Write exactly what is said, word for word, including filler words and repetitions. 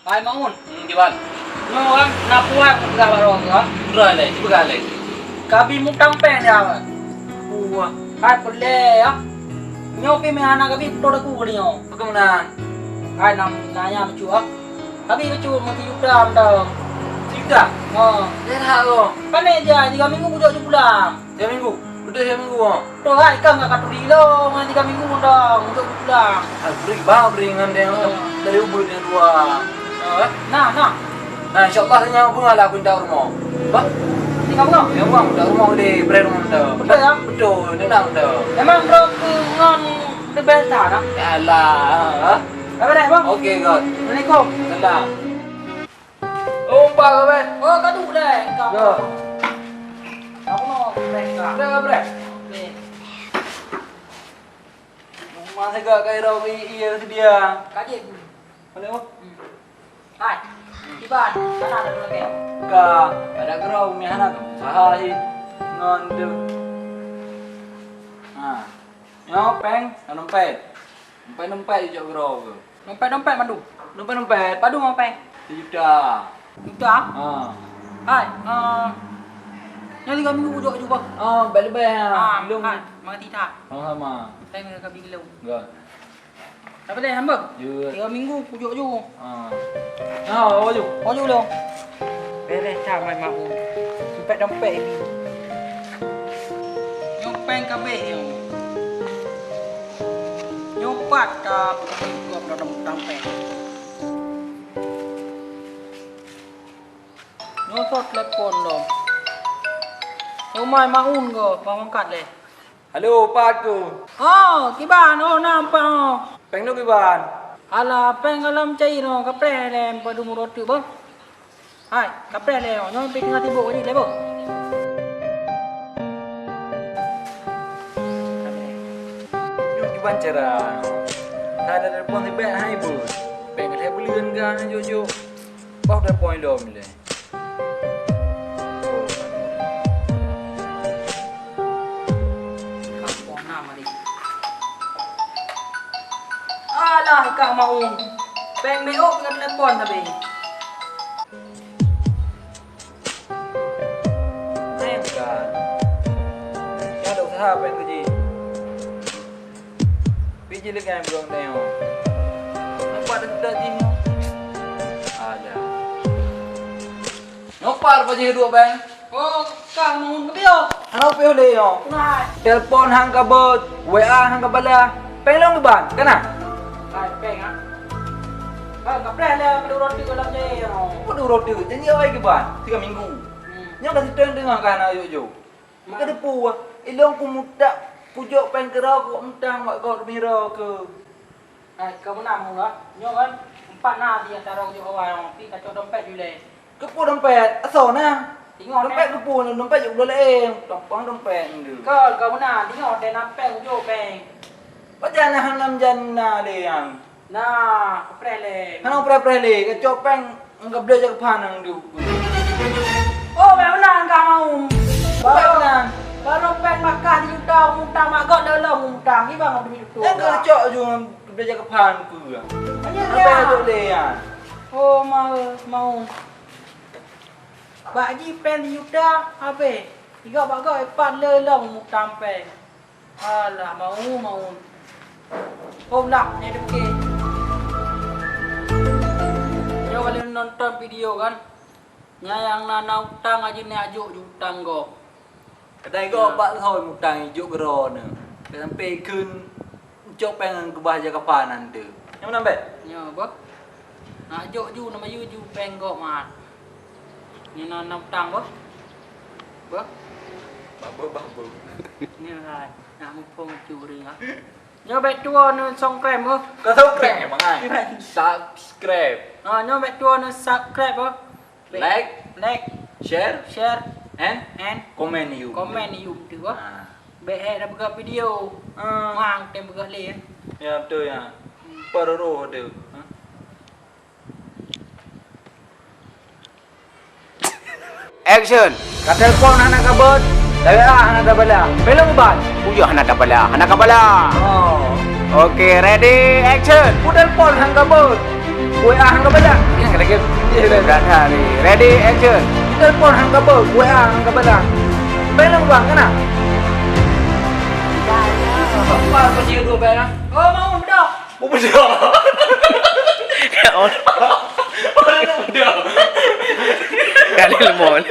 Hai Maun. Hmm, kiban. Nyoe kan, na peue hai peugah bak droe keuh? Peugah lé, peugah lé. Kabi mutang péng dia, Wan. Wah. Hai, peulée, ya. Nyoe pih meuhana kabi putôh daku keu nyoe. Pakon meunan? Hai, nam nanya bacut, ah. Kabi bacut meusijuta mantong. Sijuta? Ha. Lé that, oh. Pané jai, tiga minggu kujok ju pulang. Tiga minggu? Beutôi tiga minggu, oh. Toh hai, kang ka katuri lo, ngon tiga minggu dong, untuk pulang. Ah, bri, bah, bri ngon deh, oh, dari ubeut yang dua. Ah, nah, nah. Nah, insya Allah, tinggai beungoh lah aku minta rumoh. Bah? Tinggai beungoh? Tinggai beungoh, minta rumoh di Brand Honda. Beutôi, ya? Beutôi, tenang dah. Emang bro, ngon the best dah, nah? Yalah, ha? Apa deh, bang? Oke, God. Assalamualaikum. Salam. Oh, umpat kau, beh. Oh, ka duek deh. Ka. Ya. Kamu nak break ka? Break, break. Oke. Rumah saya gak kayak rau i, iya sedia. Kaji. Mana, bang? Hmm. Hai. Kiban, sana ada lagi. Ka, ada gerau ni hana tu. Saha hi. Ngon tu. Ha. Nyoe péng, ngon dompet. Dompet-dompet jijok keudroe keuh. Dompet-dompet mandum? Dompet-dompet. Padum ngon péng? Sijuta. Juta? Ha. Hai, eh, nyoe tiga minggu kujok ju bah. Ah, baik leubeh, ha. Ah, lôn. Hai, makasih that. Sama-sama. Péng ka bagi lôn. Enggak. Tapi deh, hamba. Ya. Tiga minggu kujok ju. Ah. Ah, awak ju. Awak ju lom. Beres dah mai mak. Dompet-dompet ini. Nyoe péng kabeh nyoe. Nyoe pat ka peuteumé gob dalam dompet. Nyoe sot telepon lom. Rumah Maun go, bang angkat leh. Halo, pat ku. Oh, kiban, oh, nampak, oh. Péng tu kiban. Alah, péng ka lom cair, oh, kapreh lé, padum uroe teuk, bah. Hai, kapreh lé, oh, nyoe pih teungoh sibuk lagi, lé, bah. Nyoe kiban cara. Hana telepon sibak, hai, beuh. Péng ka lhèe buleuen ka, jok-jok. Bah, telepon lom lé. Alah, Kak Maun. Péng B O ka telepon tapi. Péng kan. Nyan ada usaha péng tu ji. Pih ji leukai bloe nyoe. Nampak dah jih nyoe. Ada. Nyoe pat pajih duek bang. Oh, ka Maun keubiôh. Hana upih lé nyoe. Nah. Telepon han ka beuet, W A han ka balah. Péng lôn kiban, kana? Hai, péng ah. Bang, kapreh lé padum uroe teuk lam jai nyoe. Padum uroe teuk, janji awai kiban, tiga minggu. Hmm. Nyoe ka siteun teungoh ka hana jok-jok. Maka depu, ilong ku mutak, kujok péng keudroe ku mutang bak gob miro keu. Hai, ka meunan meulah. Nyoe kan, empat na di antara ujoe awai nyoe, pi kacok dompet julai. Keupeue dompet? Asoe na. Ingat dompet eh. Keupeue, dompet jok bloe laén. Tampang dompet ndu. Ka, ka meunan, ingat deh na péng ujoe péng. Pajan na hanam jan na lé nyan. Nah, preh lé. Hana preh-preh lé, kacok péng, enggak bloe jak phan nang du. Oh, bék meunan ka mau. Bék meunan. Baru péng makan juta mutang mak got lolong mutang. Iba ngon duit tu. Enggak cok ju ngon bloe jak phan ku. Hanya apa dia. Yang tu lé ya? Oh, mau, mau. Bak ji péng juta habéh. Iga bak got empat lolong mutang péng. Alah, mau, mau. Oh, lah, ni dekat. Nyoe ka lheueh nonton video kan? Nyan nyang na, na utang aja ni ajok ju utang gob. Kadang gob bak lhôi utang ijok keudroe nyoe. Sampai kheun cok péng keubah jak phan nyan tu. Nyang mana, Mbak? Nyoe, boh. Nak jok ju, nama yu ju péng gob mat. Nyoe na, na utang, boh. Boh. Babu, babu. Nyoe hai, nak muphom curi ah. Nyoe bék tuwo nyoe songkrem, boh. Ka songkrem, mangai. Subscribe. Ha, nyoe bék tuwo nyoe subscribe, boh. Like, like, share, share, and, and comment you. Comment you tu, boh. Ha. Bék hai dah peugah video. Ha. Mang tem peugah lé. Ya, betul ya. Paroro tu. Ha. Action. Ka telepon hana ka beuet, W A hana ka balah. Filem ban. Uyah hana ka balah, hana ka balah. Oh. Oke, ready, action. Ku telepon hana ka beuet. W A hana ka balah. Lagi berat ha ni. Ready, action. Telepon hang ka beu, W A hang ka beu dah. Bèk lôn bang kana? Apa kau cakap dua bèk lah? Oh, mau dah. Mau dah. Ya Allah. Mau dah. Kali lemon.